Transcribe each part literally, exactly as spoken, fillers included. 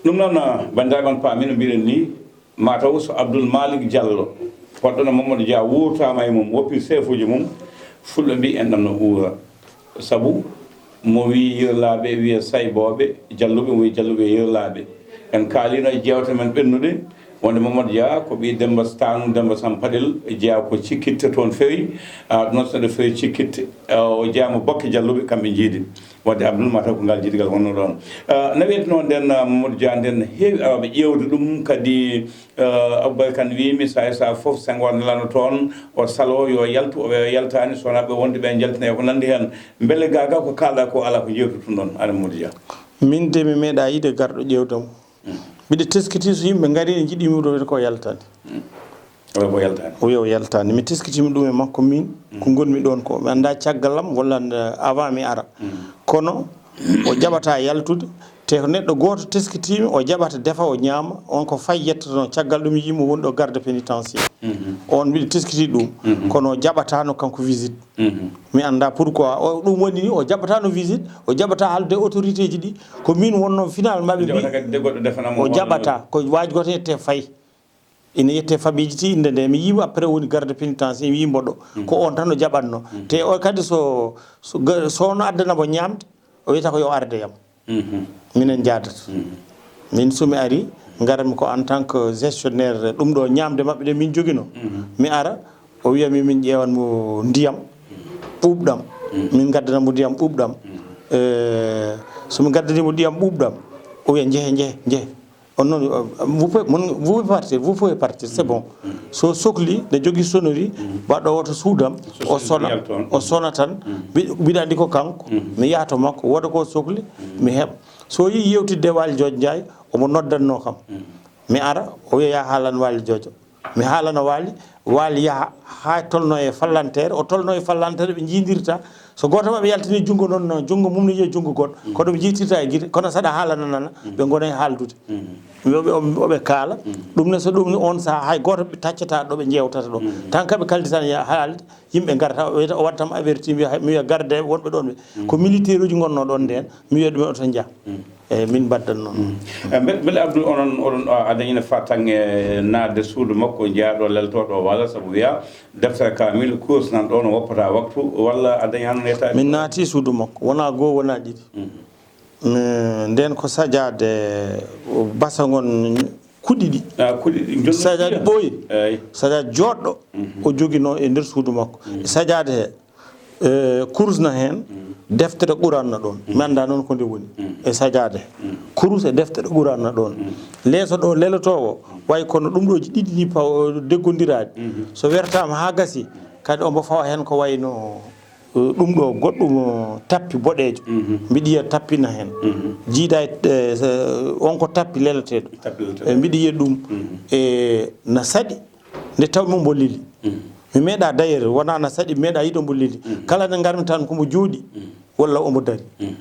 Ɗum noon, ah, banndiraaɓe, on paami no mbiɗen ni, mataw so Abdoul Malick Diallo, woɗɗo no Mamadou Dia, wuurtaama e mum, woppi seefuuji mum, Fulɓe mbi en ɗam no uura. Sabu mo wii yirlaaɓe, wiya saybooɓe, jalluɓe, mo wii jalluɓe e yirlaaɓe. En kaaliino e jeewte men ɓennuɗe, wonde Mamadou Dia ko ɓii Demmba Taanum, Demmba Sam Paɗel, jeyaa ko Cikkitte toon fewi, ah, ɗum noon so neɗɗo fewi Cikkitte, ah, o jeyaa mo Bokke Jalluɓe, kamɓe njiidi. Wadde Abdoul, mataw ko ngal jiidigal wonno ɗoon. Ah, no wiyetnoo nden, ah, Mamadou Dia nden heewi awɓe ƴeewde ɗum, kadi, ah, Aboubacar Kane wiimi, saay saay fof Senghor nelano toon, o saloo yo yaltu, o wiya o yaltaani, so wonaa ɓe wonde ɓe njaltina e ko nanndi heen. Mbele gaa gaa ko kaalɗaa ko alaa ko njeewtotun ɗoon, aan Mamadou Dia? Min de mi meeɗaa yiide garɗo ƴeewde mo. Mm. Mbiɗa teskiti so yimɓe ngarii ne njiɗi mi ɗo ko yaltaani. Mm. Oya ko yaltaani. O wiya o yaltaani. Mi teskitiima ɗum e makko miin, ko ngonmi ɗoon ko. Mi anndaa caggal am walla nde avant mi ara. Mm. Kono o jaɓataa yaltude. Te ko neɗɗo gooto teskitiimi, o jaɓata, defa, o ñaama. On ko fay yettotonoo. Caggal ɗum yiimo woni ɗo garde pénitentiaire. Mhm. On mbiɗa teskitii ɗum. Mhm. Kono o jaɓataano kanko visite. Mhm. Mi anndaa pourquoi. O, ɗum woni ni o jaɓataano visite, o jaɓataa haalde e autorité ji ɗi. Ko miin wonnoo finalement ɓe mbi o jaɓataa. Ko waaji gooto yette fay. Ina yette famille ji ti innde nde. Mi yiimo après woni garde pénitentiaire, mi yii mboɗo. Mm. Ko on tan o jaɓatno. Mm. Te o kadi so, so ga-, so no addana mo ñaamde, o wiyata ko yo arde yam. Mhm. Minen njaadata. Mhm. Min so mi ari, ngaranmi ko en tant que gestionnaire ɗum ɗo ñaamde maɓɓe nde min jogino. Mhm. Mi ara, o wiya mi min ƴeewan mo ndiyam ɓuuɓɗam. Mhm. Min ngaddana mo ndiyam ɓuuɓɗam. Mhm. Eh, so mi ngaddani mo ndiyam ɓuuɓɗam, o wiya njehe, njehe, njehe. On noon, euh, vous pouvez, mon, vous pouvez partir, vous pouvez partir, c'est bon. Mm. So sokli, ne jogii sonnerie, mm, baɗɗo oto suudam, so o sona, o sona tan, mm, mbi-, mbiɗa anndi ko kanko, mm, mi yaha to makko, wooda ko sokli, mm, mi heɓa. So yii yewtidde Waali Joojo Njaay, omo noddanno kam. Mm. Mi ara, o wiya, "Yaa haalan Waali Joojo." Mi haalana Waali, Waali yaha haa tolno e fallanteere, o tolno e fallanteere, ɓe njiidirta. So gooto maɓɓe yaltini junngo noon, junngo mum no yiya junngo goɗɗo. Mm. Kono ɓe njiytirta e gite, kono saɗa haalana nana, mm, ɓe ngona e haaldude. Mm. Ɓe, ɓe, ɓe kaala. Mm. Ɗum ne, so ɗum ni on sahaa, hay gooto ɓe taccataa ɗo ɓe njeewtata ɗo. Mm. Tan ka ɓe kalditani ya haalde, yimɓe ngarata, o wiyata, o waɗata mo averti, mi wiya, mi wiya garde wonɓe ɗoon ɓe. Mm. Ko militaire uji ngonnoo ɗoon ndeen, mi wiya ɗumen oto njah. Mm. Eeyi, min mbaɗdan noon. Mm. Eh, mbele, mbele Abdou, onon, oɗon, a, a dañi nafa tan e naatde suudu makko, njaaɗo leltoɗo walla, sabu wiya, deftere kaamil, course nan ɗoon, woppata waktu, walla a dañaano netaade? Min naati suudu makko, wonaa goo, wonaa ɗiɗi. Mm. Mi, ndeen ko sajaade, o, basa ngon kuɗi ɗi. Ah, kuɗi ɗi, jonnoo sajaade ɗiya? Ɓooyi. Eeyi. Sajaade jooɗɗo, mhm, o joginoo e nder suudu makko. Mhm. E sajaade he, eh, kurus na heen, mm, deftere Quraan na ɗoon. Mm. Mi anndaa noon ko nde woni. Mm. E sajaade he. Mm. Kurus e deftere Quraan na ɗoon. Mm. Leeso ɗo lelotoowo, mm, way kono ɗum ɗo ɗiɗi ni paw-, deggondiraaɗi. Mhm. So wertaama haa gasi, kadi omo fawa heen ko wayno, eh, ɗum ɗo goɗɗum, eh, tappi boɗeejo. Mhm. Mbiɗa yiya tappi na heen. Mhm. Jiidaa e, eh, so, on ko tappi leloteeɗo. Tappi leloteeɗo. Eh, mbiɗa yiya ɗum. Mhm. Eh, na saɗi. Nde tawmi mbo leli. Mm. Mi meeɗaa, d'ailleurs, wonaa na saɗi, mi meeɗaa yiɗo mbo leli. Mm. Kala nde ngarmi tan ko mbo jooɗi, mm, walla omo dari. Mm.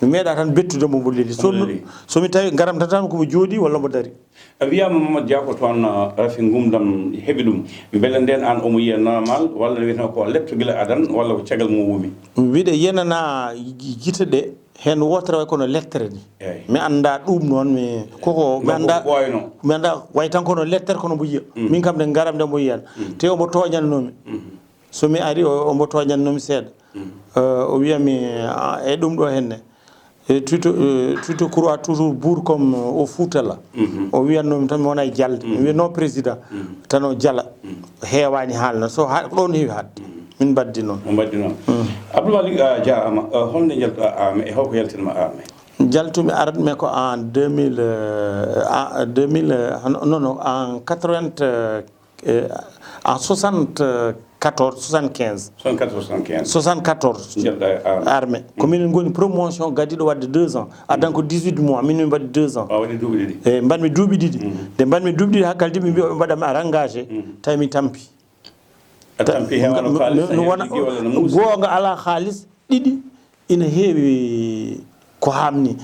Mi meeɗaa tan bettude mbo mbo leli. So, omo leli, so mi tawi ngaramta tan ko mbo jooɗi walla mbo dari. A wiyaama Mamadou Dia ko toon, uh, rafi ngumdam heɓi ɗum. Mbele ndeen aan omo yiya normal, walla no wiyetnoo ko lepto gila adan, walla ko caggal mum wumi? Mbiɗa yenana gi-, gite ɗe. Heen wootere way kono lettere ni. Eey. Mi anndaa ɗum noon, mi, koko, mi anndaa, ko ɓooyno, mi anndaa way tan kono lettere kono mbo yiya. Mm. Min kam nde ngaram nde mbo yiyan. Mm. Te omo tooñannoomi. Mm. So mi ari, o, omo tooñannoomi seeɗa. Mm. Eh, o wiya mi, ah, e ɗum ɗo henne. E, tu te, eh, tu te crois toujours bourre comme au Fouta là. Mhm. O wiyannoomi tan mi wona e jalde. Mhm. Mi wiya non président. Mhm. Tan o jala. Mhm. Heewaani haalna. So haa, ko ɗoon heewi haalde. Mhm. Min mbaddi noon. Min mbaddi noon. Mm. Abdoul Malick, a jaaraama. Eh, holnde njaltu-ɗaa armée e holko yaltinma armée? Njaltumi armée ko en deux mille, eh, en deux mille, eh, non, non, en quatre-vingt, eh, en soixante-quatorze, soixante-quinze. Soixante-quatorze, soixante-quinze. Soixante-quatorze. Njaltu-ɗaa armée. Armée. Ko minen ngoni promotion gadiiɗo waɗde deux ans. Adan ko dix-huit mois, min min mbaɗi deux ans. A waɗi duuɓi ɗiɗi. Eh, mbaɗmi duuɓi ɗiɗi. Mm. Nde mbaɗmi duuɓi ɗiɗi, haa kaldi ɓe mbi o ɓe mbaɗa mi a engagé. Mm. Tawi mi tampi. A tampi, heewaano kaalis, no wona, heewi ligge walla no muusi? Goonga alaa kaalis, ɗiɗi ina heewi ko haamni.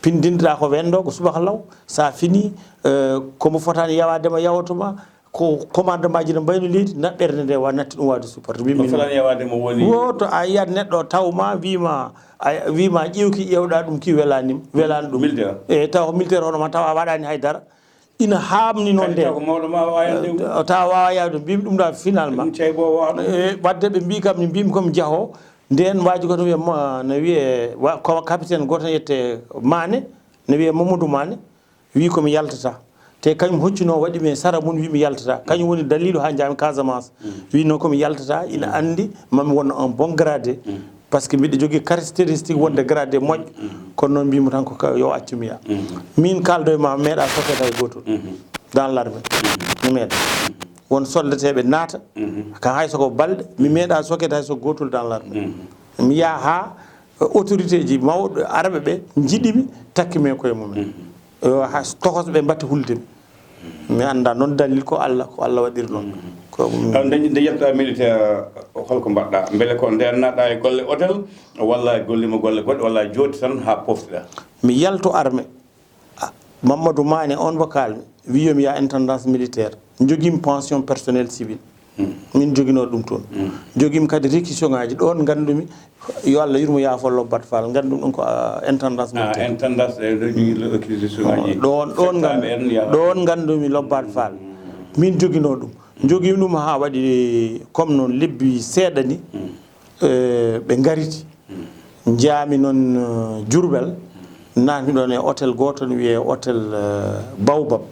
Pinndindiraa ko wendo, ko subaka law, so a fini, eh, ko mo fotaani yawaade ma, yawoto ma, ko commandement ji no mbayno leydi, na ɓernde nde wa natti ɗum waawde supporter. Mbimi ko non. Felani e waade mo woni. Wo to a yiyat neɗɗo taw ma wiima, a wiima ƴeewki ƴeewɗa ɗum ki welani, welani ɗum. Militaire. E taw militaire hono ma taw a waɗani haydara. Ina haamni noon nde. Taw ko mawɗo ma wawa yande. Eh, taw wawa yawde, mbimi ɗum ɗa finalement. Ɗum caybo wano. Eh, wadde ɓe mbi kam, mi mbimi komi jaho. Nden waji goto wiye ma, no wiye, wa-, ko capitaine goto yette Mane, no wiye Mamadou Mane, wi komi yaltata. Te kañum hoccuno waɗi mi sara mun wi mi yaltata. Kañum woni dalilu ha jami Casamance. Mm. Wi noon komi yaltata, ina andi mami won un bon gradé. Mm. Par ce que mbiɗo jogii caractéristique wonde gradé moƴƴo. Mm. Kono noon mbimi tan ko ka-, yo accu mi yaa. Mm. Min kaldo e ma meeɗa soket hay gootol. Mm. Dans l'armée. Mm. Mi meeɗa. Mm. Won soldateeɓe naata, mhm, ka hay soko balɗe, mi meeɗa soket hay soko gootol dans l'armée. Mhm. Mi yaha ha, eh, autorité ji mawɓe arɓe ɓe njiɗi mi, takki mi e koye mumen. Mhm. Yo ha tokos ɓe mbatti hulde mi. Mi annda noon dalil ko Allah, ko Allah waɗiri noon. Mhm. Ko ɗum. Ah, nde, nde yetta militaire, holko mbaɗɗa? Mbele ko nden naɗa e golle hôtel, walla gollima golle goɗɗe, walla a jooti tan ha poftiɗa? Mi yalto armée. Ah, Mamadou Mané, on mo kaalmi, wi yo mi yaha intendance militaire. Jogimi pension personnel civil. Hmm. Min joginoo ɗum toon. Hmm. Jogimi kadi réquisition ngaji. Ɗoon nganndumi, yo Allah yurmo yaafo Lobbat Fall, nganndumi ɗum ko, ah, intendance militaire. Ah, intendance, eh, ɗo jogii réquisition ngaji. Ɗoon, ɗoon nganndumi Lobbat Fall. Hmm. Min joginoo ɗum. Jogimi ɗum haa waɗi comme noon lebbi seeɗa ni. Hmm. Eh, ɓe ngariti. Njaami noon, eh, Jurbel, naatmi ɗoon e hôtel gooto, no wiyee hôtel, eh, Baobab.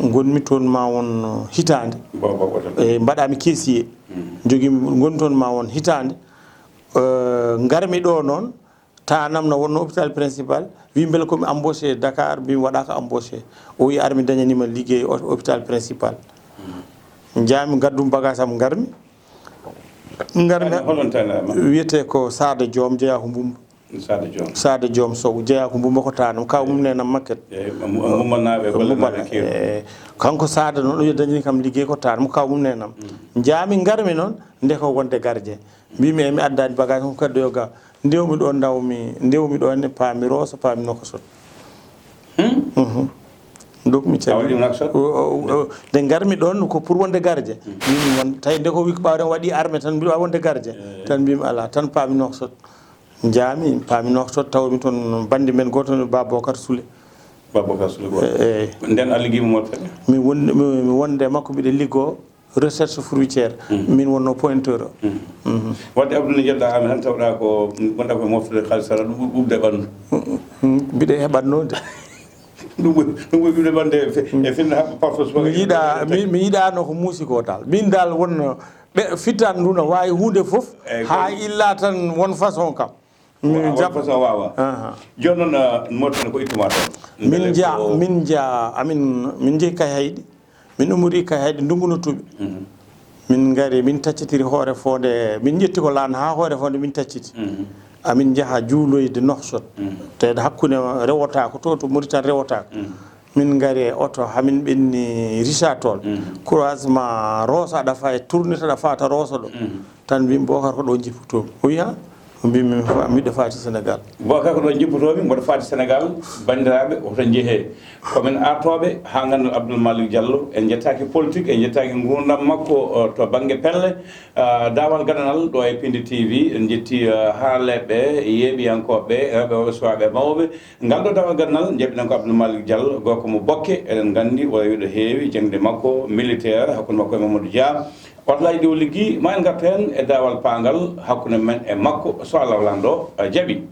Ngonmi toon ma won, eh, hitaande. Baobab hôtel. Eh, mbaɗaami caissier. Mm. Njogiimi, ngonmi toon ma won hitaande. Eh, ngarmi ɗo noon, taanam no wonno hôpital principal, wi mbele ko mi embauché Dakar, mbimi waɗaaka embauché. O wi ar mi dañanima liggey o-, hôpital principal. Mm. Njaami, ngaddumi bagage am, ngarmi. Ngarmi. Taani, holon taani ma? Wiyetee ko Saada Joom, jeyaa ko Mbumba. Saada Joom. Saada Joom Sow, jeyaa ko Mbumba, ko taanam. Kaw mum neenam makket. Eey, Mbumba naaɓe, golle Mbumba naaɓe na-, keewi. Eey. Kanko Saada noon, o dañani kam liggey ko taanam, kaw mum neenam. Mm. Njaami, ngarmi noon, nde ko wonde gardien. Mbimi, eey, mi addaani bagage, ko kaddoyo ga. Ndewmi ɗo, ndawmi, ndewmi ɗo ne, paami Rooso, paami Nokosot. Hmm? Mhm. Donc mi calmini. A waɗi Nouakchott? O, o, o, nde ngarmi ɗoon ko pour wonde gardien. Hmm. Mbimi won, tawi nde ko wi ko ɓawɗen waɗi armée tan mbiɗo wawi wonde gardien. Eh. Tan mbimi ala, tan paami Nouakchott. Njaami, paami Nouakchott, tawmi toon bandi men gooto no Babacar Soule. Babacar Soule gooto. Eh, eh. Nden a liggiima mo kadi? Mi won-, mi, mi wonde makko mbiɗo liggoo recherche fruitière. Mm. Min wonno pointeur o. Mm. Mhm. Wadde Abdou, no njeɗɗa amen tan, tawɗa ko gonɗa ko moftude kaalis sara, ɗum ɓuuɓde ɓanndu. Mm, mm, mbiɗa heɓatnoo de. Ɗum ɓuri, ɗum ɓuri ɓuuɓde ɓanndu e fe-, e finna haɓɓa parfum. Mi yiɗa, mi, mi yiɗano ko muusi ko dal. Min dal wonno ɓe fitan ndu no waawi huunde fof, haa illa tan won façon kam. Mi jam- façon waawa. Aha. Jooni noon, ah, Mauritanie ko ittu ma toon? Min Mbele nja-, ko min nja-, amin, min njehi Kayhayɗi. Min ummori Kayhayɗi, ndunngu no tuuɓi. Mhm. Min ngari, min taccitiri Hoore Fonde, min ƴetti ko Laana haa Hoore Fonde, min tacciti. Mhm. Amin njaha juuloyde Nouakchott. Mhm. Tawde hakkunde rewotaako to, to Mauritanie rewotaako. Mhm. Min ngari e oto, haa min ɓenni Richard Toll. Mhm. Croisement Rosso, aɗa faa e tournée, aɗa faata Rosso ɗo. Mhm. Tan mbimi, Bocar, ko ɗo njippotoomi. O wiya, o mbimi, mi fa-, miɗo faati Sénégal. Bocar, ko ɗo njippotoomi, mboɗo faati Sénégal. Banndiraaɓe, hoto njehee. Ko men artooɓe haa nganndal Abdoul Malick Diallo. En njettaaki politique, en njettaaki nguurndam makko, o, to bannge pelle. Ah, Daawal Gadanal ɗo e Pindi T V. En njetti, ah, haalleeɓe, yeeɓiyankooɓe, rewɓe, worɓe, suwaaɓe, mawɓe. Ngal ɗo Daawal Gadanal, njeɓɓiɗen ko Abdoul Malick Diallo, gorko mo Bokke. Eɗen nganndi o rewiɗo heewi jaŋde makko militaire, hakkunde makko e Mamadou Dia. Oto laaji ɗi o liggi, ma en ngartu heen e daawal paangal hakkunde men e makko, so Allah lanɗo, eh, jaɓi.